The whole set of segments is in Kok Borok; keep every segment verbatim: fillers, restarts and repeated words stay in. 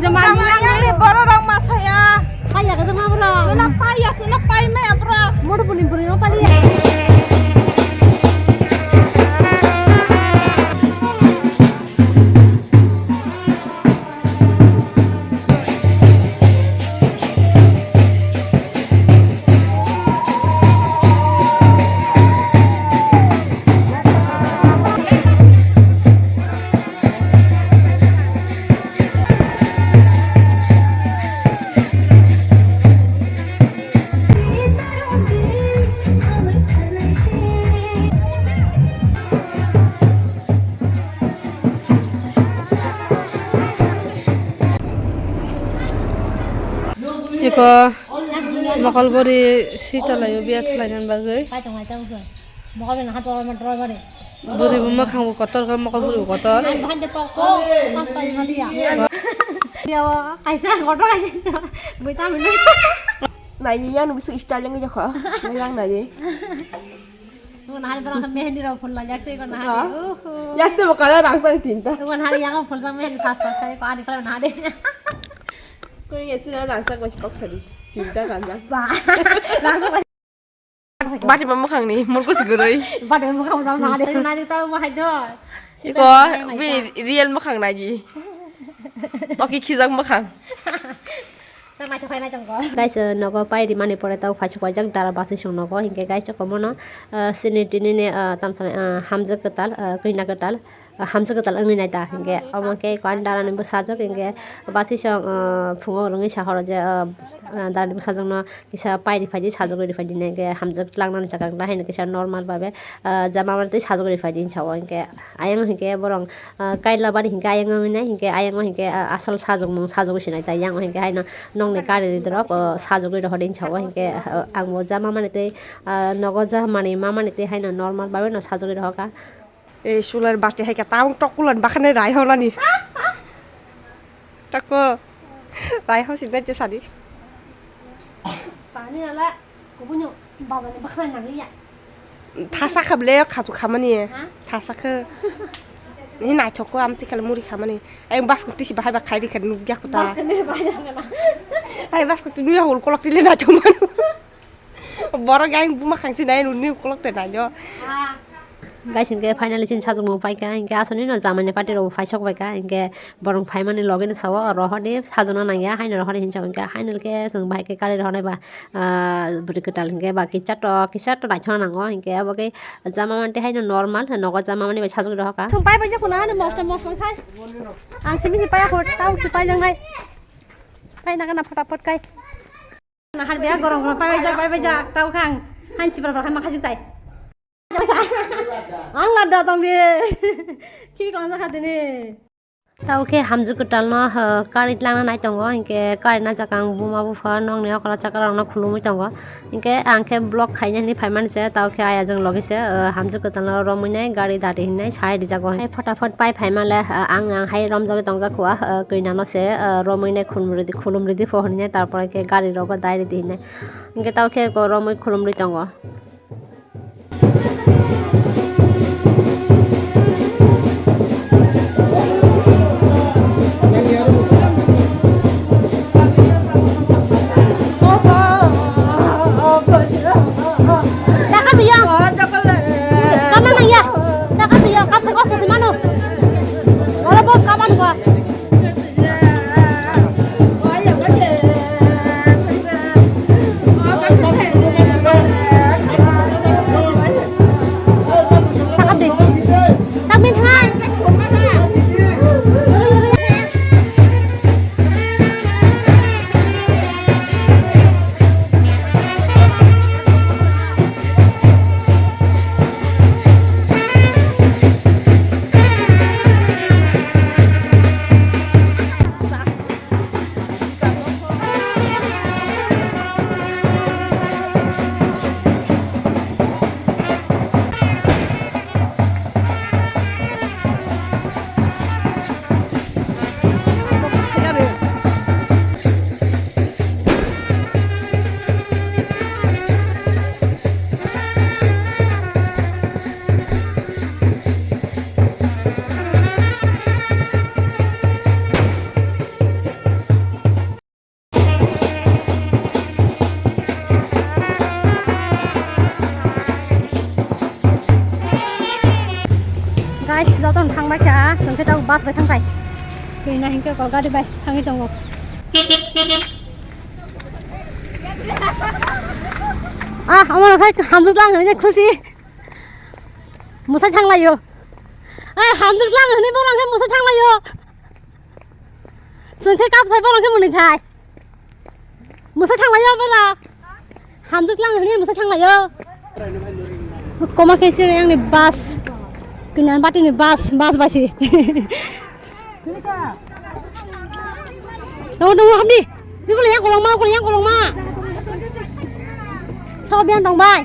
Kamani borok rok ma saya. Paya ka ma bro. Suna paya, suna pai maya bro. Modu puni bro pali. Iko mokol bori sita layo biya khlainan bagwi. Bori bo mwkhang bo kotor khe, mokol bori bo kotor. Kaisa kotor kaisa. Bui ta mino. Nai yang nusu style yang jakha. Yang nai. Nahar barang mehendi rok phone lajak tei ko nahar. Oho. Yaste mo kala rangsa tinta. Nahar yang phone sang mehendi fast fast kai ko ani kala nahar. Ko yesi na rangsa ko kok sari. Tinta kanja. Ba. Rangsa ko. Bati ma mukhang ni murkus gurui. Bati ma mukhang na nahar. Nari tau mo hai do. Iko bi real mukhang nagi. Toki khijak mukhang. Guys, uh, nogo pai rimani pore tau phai sukwajak dara basi song nogo, hinkhe guys, komono, uh, sini tini ni, uh, tamsa, uh, hamjak kwtal, uh, kwina kwtal, uh, hamjak kwtal wngwi nai ta, hinkhe omo khe kuan dara ni bwsajwk, hinkhe basi song, uh, phungo rwngwi sahoro je, uh, uh, dara ni bwsajwk no kisa pai riphai di, sajwk riphai di, hinkhe hamjak langnani chakang ta, haino kisa normal babe, uh, jama mani tei sajwk riphai di hinsa o, hinkhe ayang hinkhe borong, ah, kaila bari hinkhe ayang wngwi nai, hinkhe ayang o hinkhe, ah, asol sajwk mung sajwk sinai tai, yang o hinkhe haino nokni kari rok, oh, sajwk rok hinsa o hinkhe, ah, ang bo ja mamani tei, ah, nogo ja mani mamani tei haino normal babe no sajwk rohor kha. Ei sular bati hai khe taung tok kulan bakhane rai honani. Tako. Rai ho sinai te sadi. Pani ala kubunyo bazani bakhna nangliya. Thasa kha ble khachu khamani. Ha? Thasa kha. Ni naithok ko amtwi khala muri khamani. Ai bas ko tisi bahai ba khairi kha nukya ko ta. Bas ko ne bahai na. Ai bas ko tu nuya hol kolok tile naithok manu. Borok yang buma khangsi nai nuni ukolok te nai jo. Guys, hinkhe finally chini sajwk mung paikha, hinkhe aswkni no jamani party rok bo paisok paikha, hinkhe borok phaimani loge ni sao rohorni sajwkna nangya, haino rohorni hinwi sao hinkhe, haino khe chwng bahai khe kari rohornai ba, ah, bwrwi kwtal hinkhe ba kisa to, kisa to naithok nango, hinkhe abo khe jama mani tei haino normal, nogo jama mani bai sajwk rohorkha. Thum pai bai je khuna hani mosto mosto khai. Ang simi si paya khut, tau si pai jang hai. Pai na kana phataphat kai. Nahar biya gorong gorong pai bai jak, pai bai jak, tau khang. Hanchi bra bra ma khajik tai. Ang lada tong di. Kibi klang jaka dini. Tau khe hamjwk kwtal no, uh, kari tlangna nai tongo, hinkhe kari na jakang buma bupha nokni okra chakra rok no khulumwi tongo. Hinkhe ang khe vlog khaina hinwi phaimani se, tau khe ayajwk logi se, uh, hamjwk kwtal no romwi nai gari dari hinwi sai rijago. Hai phota phot pai phaima le, uh, ang nang hai romjagwi tongjak kho, uh, kwina no se, uh, romwi nai khulum ridi, khulum ridi pho hinwi nai, tarpore khe gari rogo dai ridi hinwi nai. Hinkhe tau khe ko romwi khulum ri tongo. Dakar biya. Kamna nangya. Dakar biya. Kapsa kosa simano. Oro bo kaban go. Hingke tamo bus bai thangtai. Kini na hingke kol gari bai thangwi tongo. Ah, amo no khai hamjwk lang hwnwi khusi. Mwsai thanglaio. Ah, hamjwk lang hwnwi borok khe mwsai thanglaio. Chwng khe kap sai borok khe mwnwi thai. Mwsai thanglaio borok. Hamjwk lang hwnwi mwsai thanglaio. Koma khe sini yang ni bus. Kini party ni bus, bus bai si. Tunggu, tunggu, hamdi. Ini kalau yang kolong mau, kalau yang kolong mau. Sao biang dong bai.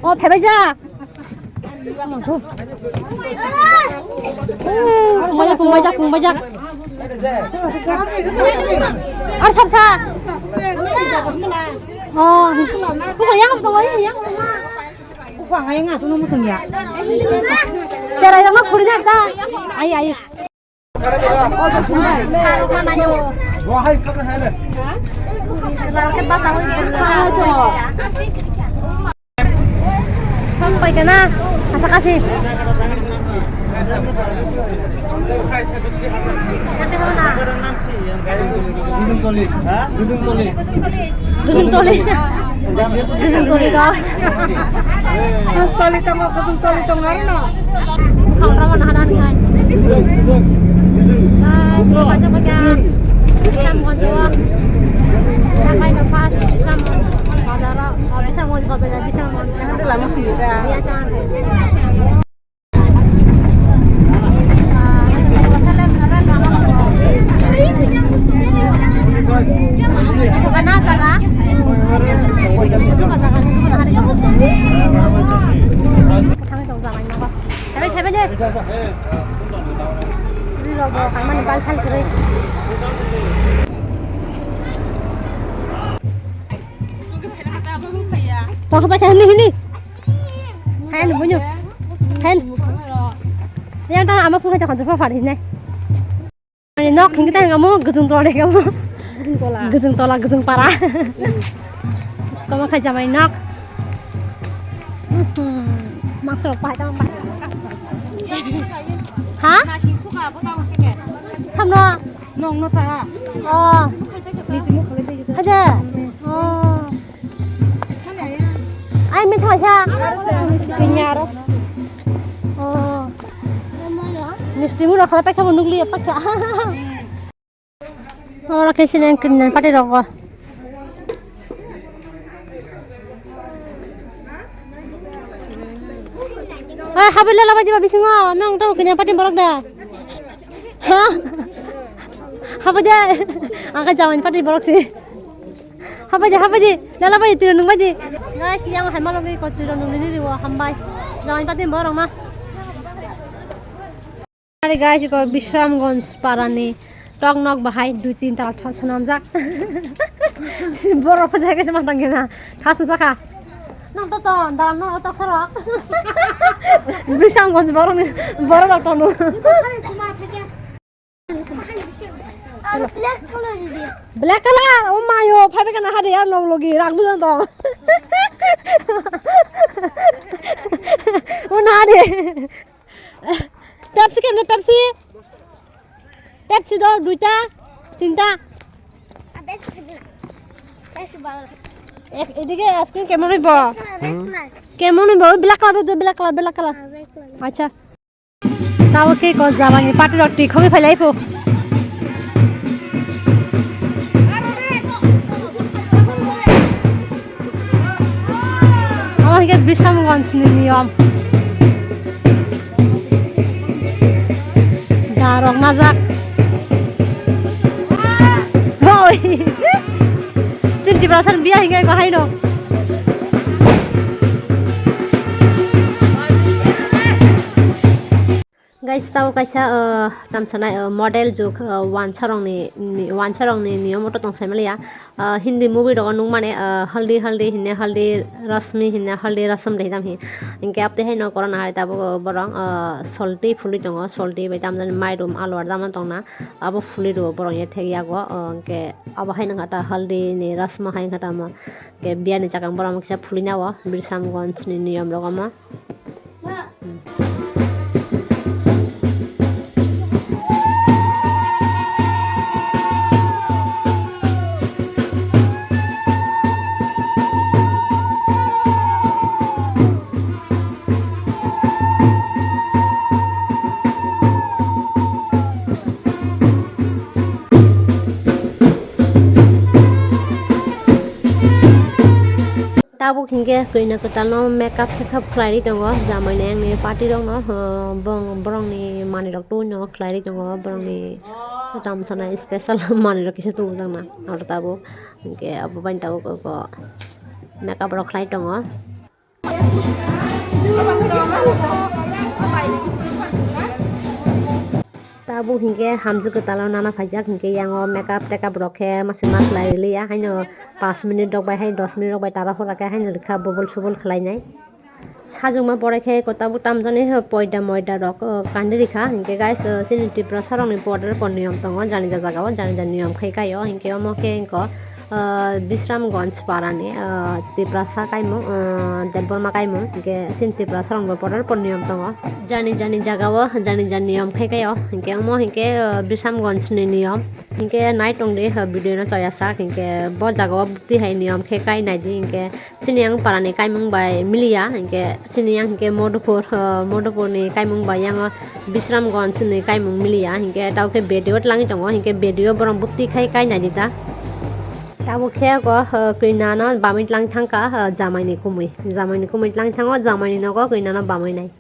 Oh, phai bai ja. Pung bai jak, pung bai jak, pung bai jak. Ar sab sa. Oh, bukan yang apa tuh, yang apa? Bukan yang nggak suka musim ya. Serai sama kulinya ta. Ayo, ayo. Sampai kena, asa kasih. Gujung toli. Gujung toli. Gujung toli. Gujung toli kau. Gujung toli tongo, gujung toli tongo, ari no. Bukhang rama nahana ni hai. Guys, baca baca. Bisamgon jawa. Nakai no pas Bisamgon. Bazar, Bisamgon bazar, Bisamgon. Nanti lama sih kita. Iya, jangan. Paham pakai ini ini. Hen bunyu. Hen. Yang tak ama pun kerja kontra apa hari ini. Ani nok hingke tang amo gujung tola de amo. Gujung tola. Gujung tola, gujung para. Koma khai jamai nok. Maksud apa itu? Ha? Samno. Nong no ta. Oh. Nisi mukha le tei. Ada. Oh. Ai, min thaisa. Pinya aro. Oh. Misti mura khala paikha bo nukliya paikha. Oro khe sini ang kini party rogo. Ai, habai lala bai diba bisingo, nong to kini party borok da. Ha? Habai de. Ang khe jamani party borok si. Habai di, habai di. Lala bai, tiro nung bai di. Guys, yang hai malo bai ko tiro nung ni riwo hambai. Jamani party borok na. Ari guys, ko Bisramganj parani tok nok bahai dui tin tala thas swnamjak. Borok pa jaga ma tang na. Thas na saka. Nang to to, dalam nang tok sarok. Bisramganj borok ni, borok rok tonu. Black color. Black color. Oh my, oh, phai kana hade ya no logi rang bulan to. Oh na de. Pepsi kemne Pepsi? Pepsi do duita, tinta. Ek, এদিকে আইসক্রিম কেমন হইব? কেমন হইব? ওই black color হইব, black color, black color। আচ্ছা। Tabo khe ko jamani party rok twi khogwi phai lai pho. Abo hingke Bisramganj ni niyom. Da rok najak. Hoi. Chini Tiprasa ni biya hingke ko haino. Guys, tabo kaisa, uh, tamsanai, uh, model juk, uh, wansarokni, ni, wansarokni niyom moto tong saimaliya. Uh, Hindi movie rogo nukmani, uh, Haldi Haldi hinne, Haldi Rasmi hinne, Haldi Rasam de hinam hi. Hinkhe abtwi haino corona hai tabuk borok, uh, solti phulwi tongo, solti bai tamjani mairum alu ar damna tongna. Abo phulwi rwo borok ya thek yago, uh, hinkhe abo hai nangkha ta Haldi ni Rasma hai nangkha ta mo. Hinkhe biyani chakang borok kisa phulwi nao, Bisramganj ni niyom rogo mo. Hmm. Hinkhe kwina kwtalno makeup setup khlai ri tongo, jamaini angni party rokno, uh, bong-, borokni manwirok twi no khlai ri tongo, borokni tamsana special manwirok kisa tongjakna aro tabuk. Hinkhe abo bai tabuk oko makeup rok khlai tongo. Tabuk hinkhe hamjwk kwtalo nana phaijak, hinkhe yango makeup tekap rok khe masa ma khlai liya, haino pash minute rok bai hai dos minute rok bai tara hora khe haino rikha bubul subul khlainai. Sajwkma pore khe eko tabuk tamjani poida moida rok, o, kandi rikha, hinkhe guys, o, chini Tiprasa rokni powder bo niyom tongo, jani ja jagao jani ja niyom khai kaio, hinkhe omo khe eko, ah, Bisramganj parani, ah, Tiprasa kaimung, ah, Debbarma kaimung, hinkhe chini Tiprasa rokni powder bo niyom tongo. Jani jani jagao jani jani niyom khai kaio, hinkhe omo hinkhe, ah, Bisramganj ni niyom. Hinkhe nai tongdi, ah, video no chaya sak, hinkhe bo jagao bukti hai niyom khe kai naidi, hinkhe chini yang parani kaimung bai miliya, hinkhe chini yang hinkhe Modupur, ah, Modupurni kaimung bai yang Bisramganj ni kaimung miliya, hinkhe tao khe B D O tlangwi tongo, hinkhe B D O borok bukti khai kai naidi ta. Tabuk khe eko, ah, kwina no bamwi tlang thangkha, ah, jamaini kumui, jamaini kumui tlang thango, jamaini nogo kwina no bamwi nai.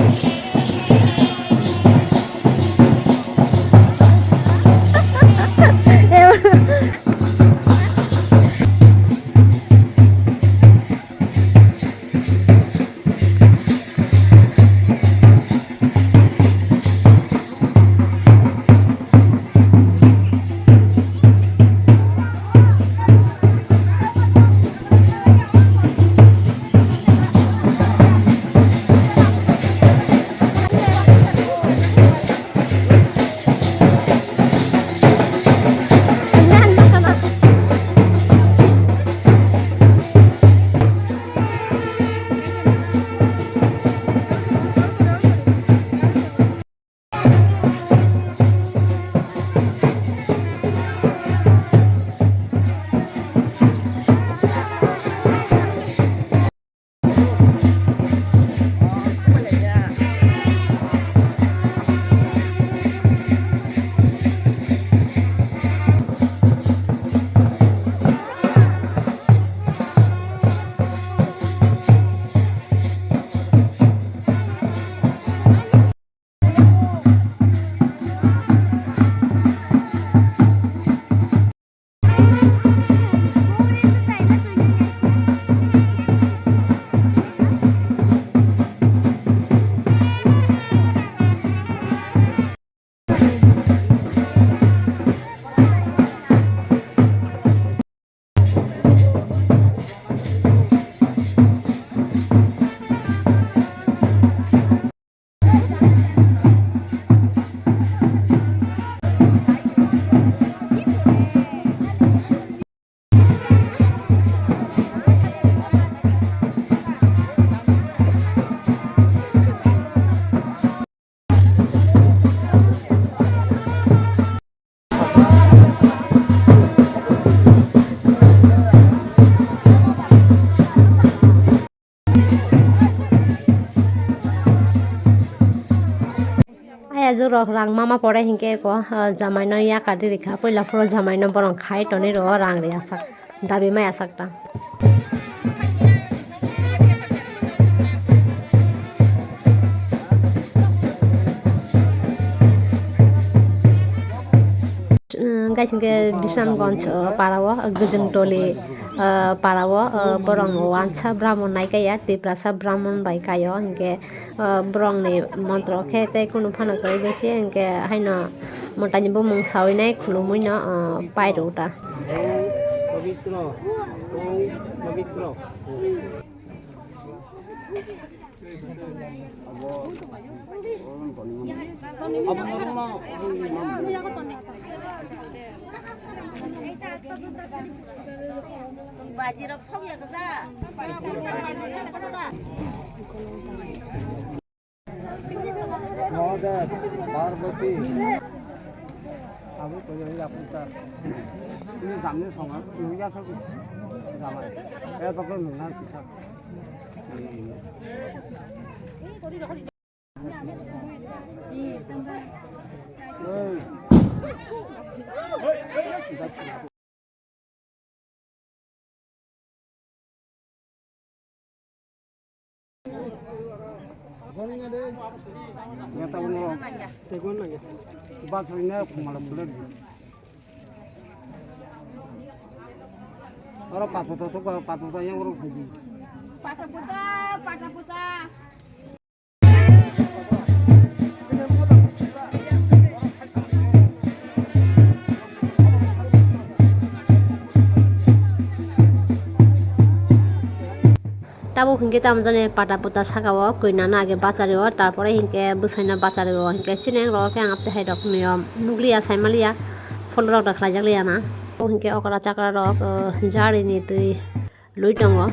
Ayajwk rok rang mama pore hinkhe eko, ah, jamaino yakar di rikha, puila phuru jamaino borong khai tonwi rwo rang ri asak, dabi mai asak ta. Guys, hinkhe Bisramganj, ah, para o, ah, Gwjwng Toli, ah, para o, ah, borok wansa Brahmon nai kaya, Tiprasa Brahmon bai kaio, hinkhe, ah, borokni montro khe tei kunu phano kwrwi besi, hinkhe haino mwtaini bumung sawi nai khulumui no, ah, pai rw ta. Mahadev, Parvati. Abo koi jani apni ta. Ini jamni songa, nungya sa. Jama. Eh, bakal nungna sisa. Oro patputa to, patputa yang oro khudu. Pata puta, pata puta. Tabuk hinkhe tamo jani pata puta saka o koi nana age bachari o, tarpore hinkhe bwsai no bachari o, hinkhe chini ang rok khe ang apte hai rok nukliya, saimaliya, follow rok da khlai jak liya na. O hinkhe okra chakra rok, o, jari ni twi lui tongo.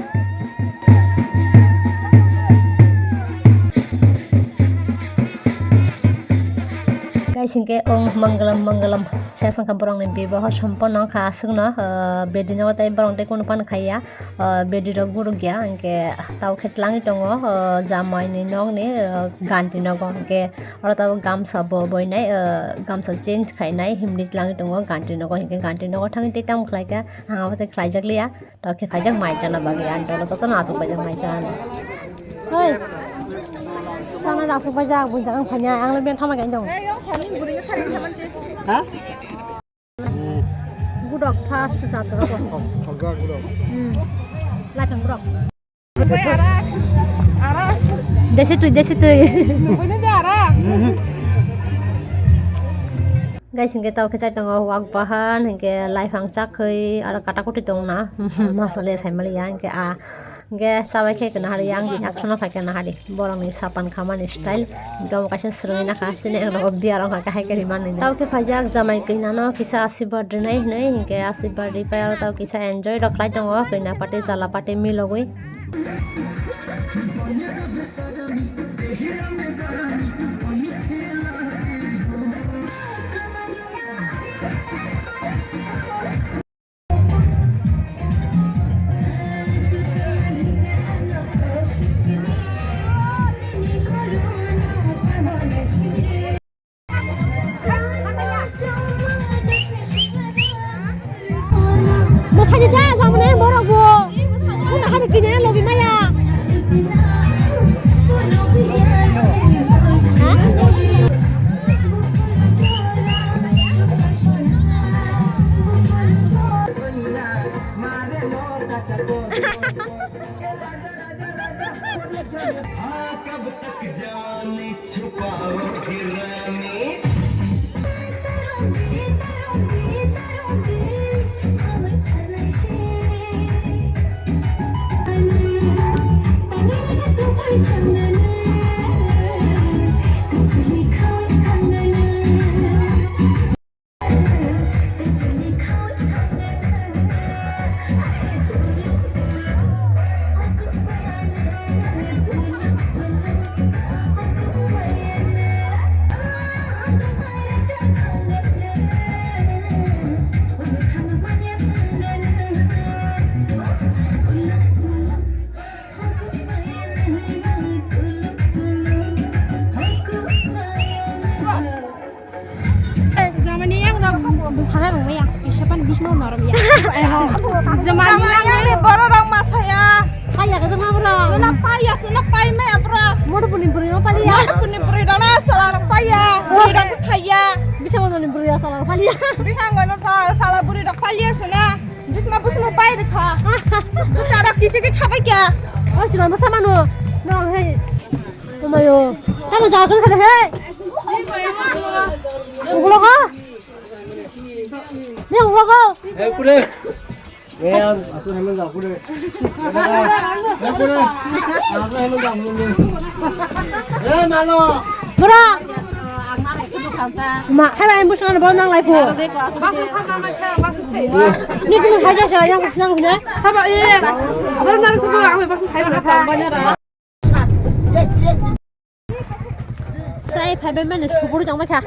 Guys, hinkhe ong mangalam mangalam se wngkha borok ni bibaho somponno wngkha aswk no, o, bedi nogo tei borok tei kunu phano khaiya. O, bedi rok guruk ya, hinkhe tao khe tlangwi tongo, o, jamai ni nok ni, o, ganti nogo, hinkhe oro tao gamsa bo boinai, o, gamsa change khainai himdi tlangwi tongo ganti nogo, hinkhe ganti nogo thangwi tei tamo khlaikha, ang abo tei khlaijak liya, tao khe khaijak mai chana bagwi, ang dolo jotono achuk paijak mai chana. Hei, sana achuk paijak, buinjak ang phanya, ang le ben thama gain dong. Ha? Gudok first jatra ko. Tholga gudok. Hmm. Laithang gudok. Bai ara, ara. Desi tui, desi tui. Nugui nung de ara. Guys, hinkhe tao khe chai tongo wak bahan, hinkhe laifang chakhwi, aro kata kuti tongna. Masale saimaliya, hinkhe a. Hinkhe chabai khe kana hari yang bini aksana phai kana hari borok ni sapan khamani style. Hinkhe omo kaisa swrwngwi nakha sini ang rogo biya rok kha hai khe rimani. Tao khe phaijak jamai kwi nano kisa asirwad rwnai hinwi hinkhe asirwad ripai aro tao kisa enjoy rok khlai tongo kwi na party chala party milogwi. Mwsadi da, samane borok bo. Buno hari kini lobi maya. Ha? Jamani yang rok bwsana rwmaya, kisa pan bismo noromya. Jamani yang ni borok rok masaya. Paya ka jama bro. Suna paya, suna pai maya bro. Modu puni bro no paliya. Modu puni bro no sala rok paya. Bro rok thaya. Bisa modu ni bro sala rok paliya. Bisa ngono sala bro rok paliya suna. Bisma busma pai rikha. Tu tara kisi ke thabai kya? Oh, suna masa mano. No, hey. Omayo, tamo jaga kene he. Ugulo ko? Me ugulo ko? Eh, kure. Eh, aku hello jaga kure. Eh, kure. Aku hello jaga kure. Eh, malo. Bro. Ma, hai bai, busana bro nang lai pho. Ni tu hai jaga yang nang ne. Saba, eh. Bro nang suku, aku bas hai. Sai phaibai mani suburu tongbai kha.